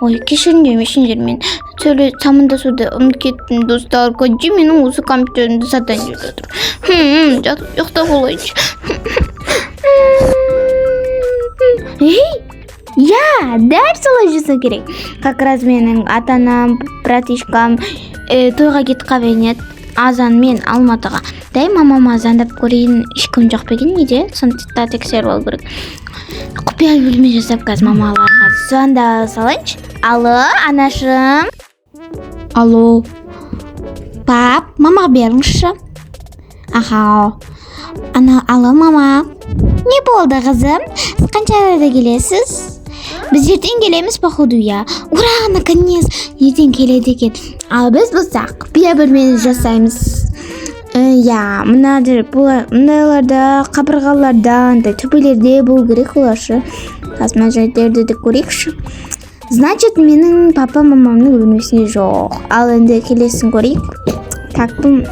Ой, кешіріңдер, мешіңдер, мен сөйле амандасуды ұмытып кеттім, достар. Кәдімгі менің осы компьютерімді сатайын деп жатыр. Жатып ұйықтап алайыншы. Ей, иә, дәл солай жасау керек. Как раз менің ата анам, братишкам тойға кетіп қалып еді азанмен Алматыға. Дай мамама звондап көрейін, ешкім жоқ па екен үйде, соны да тексеріп алу керек. Құпия бөлме жасап, қазір мамаларға звондап салайыншы. Алло, анашым. Алло, пап, мамаға беріңізші. Аха, ана, алло, мама. Не болды, қызым? Сіз қаншада келесіз? Біз ертең келеміз, походу, иә. Ура, наконец ертең келеді екен. Ал біз болсақ, құпия бөлмені жасаймыз. Иә, мына жер, бұл мындайларда, қабырғаларда, андай төбелерде болу керек олар ше. Қазір мына жердерді де көрейікші. Значит, менің папа мамамның бөлмесінде жоқ. Ал енді келесін көрейік. Так, бұл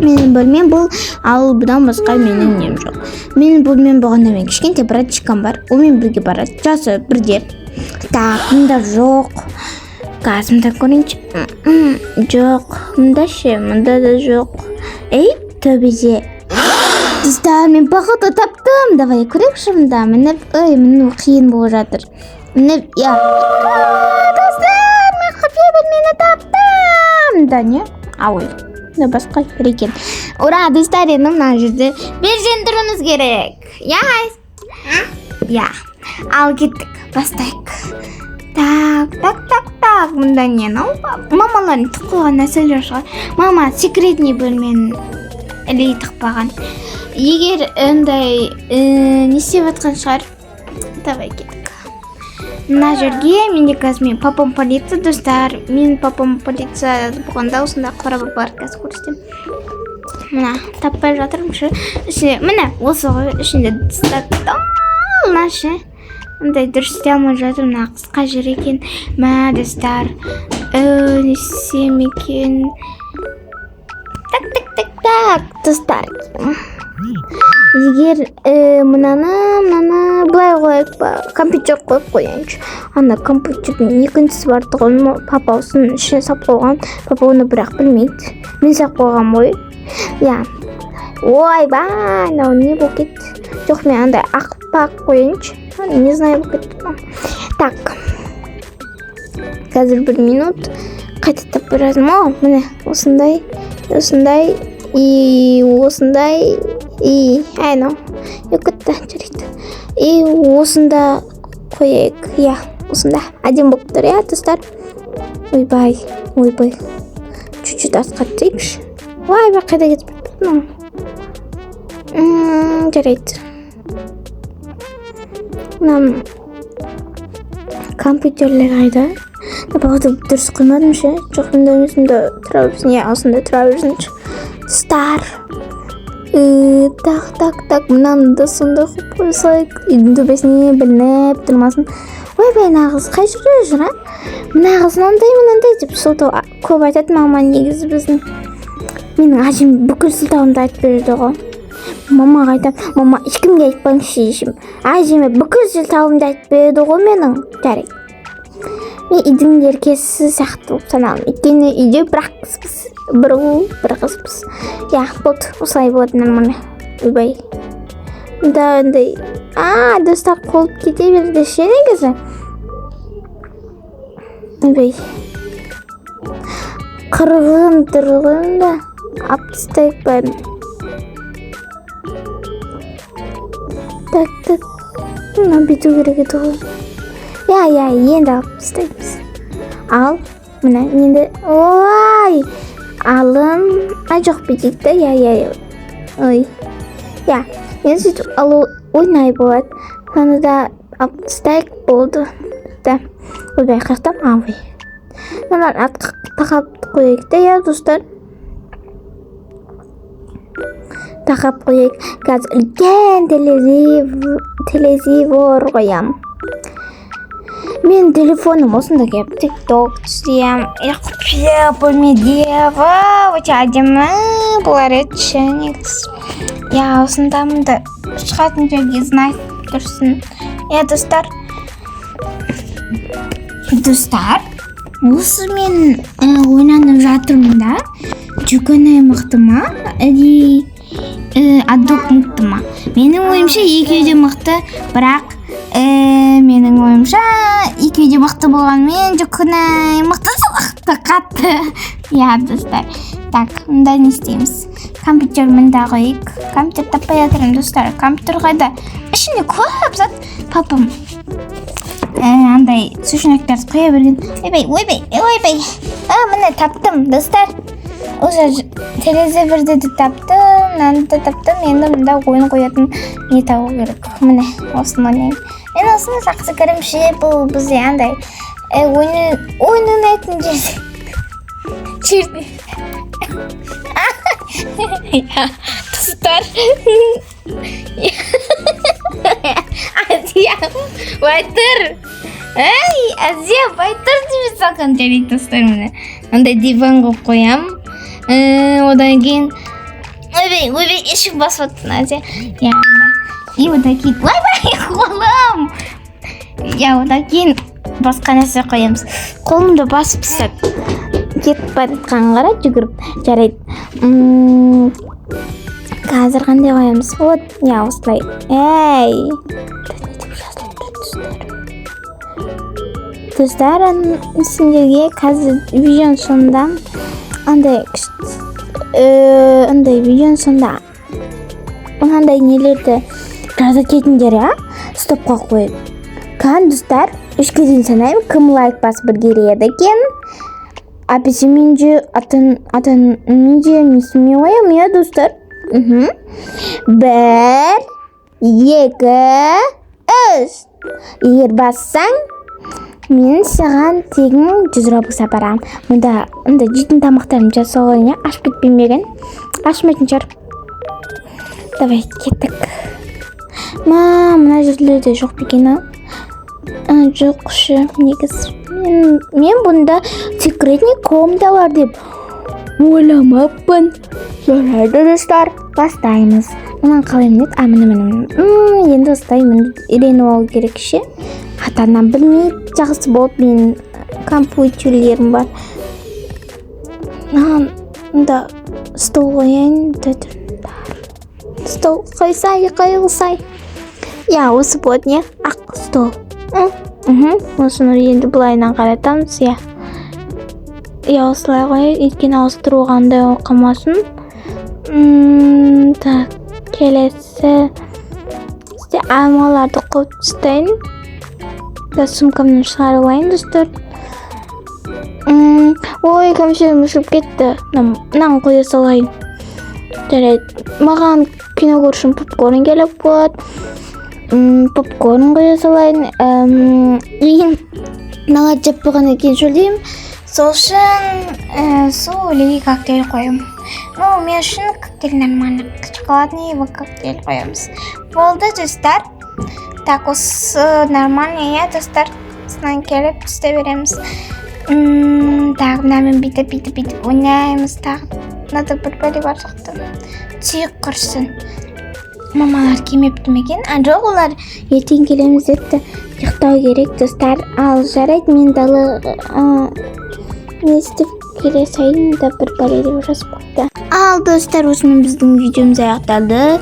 менің бөлмем бұл. Ал бұдан басқа менің нем жоқ. Менің бөлмем болғанда, менің кішкентай братишкам бар, онымен бірге барады, жасы бірде. Так, мында жоқ. Қазір мында көрейінші. Жоқ. Мында ше? Мында да жоқ. Ей, төбеде. Достар, мен, походу, таптым. Давай көрейікші мында. Мініп, ой, міну қиын болып жатыр. Мініп, иә. Достар, мен құпия бөлмені таптым. Да не, а, ой, мына басқа жер екен. Ура, достар, енді мына жерде безендіруіміз керек, иә, иә. Ал кеттік, бастайық. Так, так, так, так, мында не мынау? Мамалардың тығып қойған нәрселер шығар. Мама секретный бөлмені ілей тықпаған. Егер андай не істеп жатқан шығар. Давай, кеттік мына жерге. Менде қазір, менің папам полиция, достар. Менің папам полиция болғанда, осындай қорабы бар. Қазір көрсетемін. Мына, таппай жатырмын ше. Ішінде, міне, осы ғой. Ішінде мына ше, мындай дұрыс істей алмай жатыр. Мына қысқа жер екен. Мә, достар, не істесем екен? Так, так, так, так, достар, егер мынаны былай қояйық па? Компьютер қойып қояйыншы. Ана компьютердің екіншісі бар тұғын, папа осының ішіне салып қойған. Папа оны бірақ білмейді, мен салып қойғанмын ғой, иә. Ойбай, мынау не болып кетті? Жоқ, мен андай аппақ қояйыншы. Не знаю, болып кетті мынау. Так, қазір бір минут, қайта таппай жатырмын. О, міне, осындай, осындай и осындай и ай, мынау кетті. Жарайды, и осында қояйық, иә. Осында әдемі болып тұр, иә, достар. Ойбай, ойбай, чуть чуть артқа түсейікші. Ойбай, қайда кетіп бара мынау? Жарайды, мына компьютерлер қайда? Походу, дұрыс қоймадым ше. Жоқ, мында емес, мында тұра берсін, иә, осында тұра берсінші, достар. Так, так, так, мынаны да сондай қойып қойсайық, үйдің төбесіне, білініп тұрмасын. Ойбай, мына қыз қай жерде жүр? А, мына қыз мынандай, мынандай деп сылтау көп айтады мама. Негізі біздің, менің әжем бүкіл сылтауымды айтып береді ғой. Мамаға айтамын: «Мама, ешкімге айтпаңызшы», — деймін. Әжеме бүкіл сылтауымды айтып береді ғой менің. Жарайды, мен үйдің еркесі сияқты болып саналамын, өйткені үйде бір ақ қызбыз, бір ұл, бір қызбыз, иә. Болды, осылай болады, нормально. Ойбай, мында андай, а, достар, қуылып кете берді ше негізі. Ойбай, қырғын тұр ғой мында. Алып тастайық бәрін. Так, так, мына бүйту керек еді ғой. Иә, иә, енді алып тастаймыз. Ал міне, енді, ой, алым. А, жоқ, бүйтейік та, иә, иә, иә, ой, иә. Енді сөйтіп алу оңай болады. Мынаны да алып тастайық. Болды, бітті. Ойбай, қаяқта? А, ой, мыналарды артқа тақап қояйық та, иә, достар, тақап қояйық. Қазір үлкен телевизор қоямын. Менің телефоным осында келіп, тик ток түсіремін. Құпия бөлмеде. Вау, өте әдемі болар еді ше негізі, иә. Осында, мында шығатын жерге знак тұрсын, иә, достар. Достар, осы мен ойланып жатырмын да, Жүкөнай мықты ма или Адок мықты ма? Менің ойымша, екеуі де мықты, бірақ менің ойымша, екеуі де мықты болғанымен, Жүкөнай мықты сияқты қатты, иә, достар. Так, мында не істейміз? Компьютер мында қояйық. Компьютер таппай жатырмын, достар. Компьютер қайда? Ішінде көп зат. Папам андай сушняктарды қоя берген. Ойбай, ойбай, ойбай! А, міне, таптым, достар. Уже телевизорды де таптым, мынаны да таптым. Енді мында ойын қоятын не табу керек. Міне, осыны ойнаймын. Мен осыны жақсы көремін ше. Бұл бізде андай ойын ойнайтын жер. Иә, достар. Азия, байтыр! Ей, Азия, байтыр деп салған. Жарайды, достар, міне, мынандай диван қойып қоямын. Одан кейін, ойбай, ойбай, ішім басып жатыр, Азия. Иә, міне. И одан кейін, ойбай, қолым! Иә, одан кейін басқа нәрсе қоямыз. Қолымды басып тастап кетіп бара жатқанын қара, жүгіріп. Жарайды. Қазір қандай қоямыз? Вот, иә, осылай. Ей, не деп жазылып тұр, достар? Достар, сендерге қазір видеоның соңында андай андай видеоның соңында мынандай нелерді жаза кетіңдер, иә, стопқа қойып. Кән, достар, 3-ке дейін санаймын. Кім лайк басып үлгереді екен? Әпесе, мен де атын атын мен де есіме қоямын, иә, достар. Бір, екі, үш. Егер бассаң, мен саған тегін 100 робукс апарамын. Мұнда мында жейтін тамақтарымды жасап алайын, иә. Ашып кетпеймін бе екен? Ашмайтын шығар. Давай, кеттік. Ма, мына жерлерде жоқ па екен? А, жоқ ше. Негізі мен бұнда секретный комната бар деп ойламаппын. Жарайды, достар, бастаймыз. Мынаны қалай мінеді? А, міне, міне, міне. Енді осылай мініп үйреніп алу керек ше. Ата анам білмейді, жақсы болды. Менің компьютерлерім бар. Маған мында стол қояйын да тұрыңдар. Стол қойсай, қойылсай. Иә, осы болады, не, ақ стол. Осыны енді былайынан қаратамыз, иә, иә, осылай қояйық, өйткені ауыстыруға андай болып қалмасын. Так, келесі бізде алмаларды қойып тастайын да, сумкамнан шығарып алайын, достар. Ой, компьютерім өшіп кетті. Мынаны қоя салайын. Жарайды, маған кино көру үшін попкорн керек болады. Попкорн қоя салайын. И мыналарды жеп болғаннан кейін шөлдеймін, сол үшін су или коктейль қоямын. Ну, мен үшін коктейль нормально. Шоколадный его коктейль қоямыз. Болды, достар. Так, осы нормально, иә, достар. Осыдан келіп түсе береміз. Так, мынамен бүйтіп, бүйтіп, бүйтіп ойнаймыз. Тағы мынада бір бәле бар сияқты. Түйік құрсын. Мамалар келмепті ме екен? А, жоқ, олар ертең келеміз депті. Ұйықтау керек, достар. Ал жарайды, мен дала не істеп келе сайын да, бір бәле деп жазып қойыпты. Ал, достар, осымен біздің видеомыз аяқталды.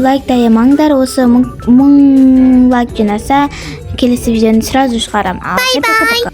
Лайк аямаңдар. Осы 1000 лайк жинаса, келесі видеоны сразу шығарамын. Бай бай.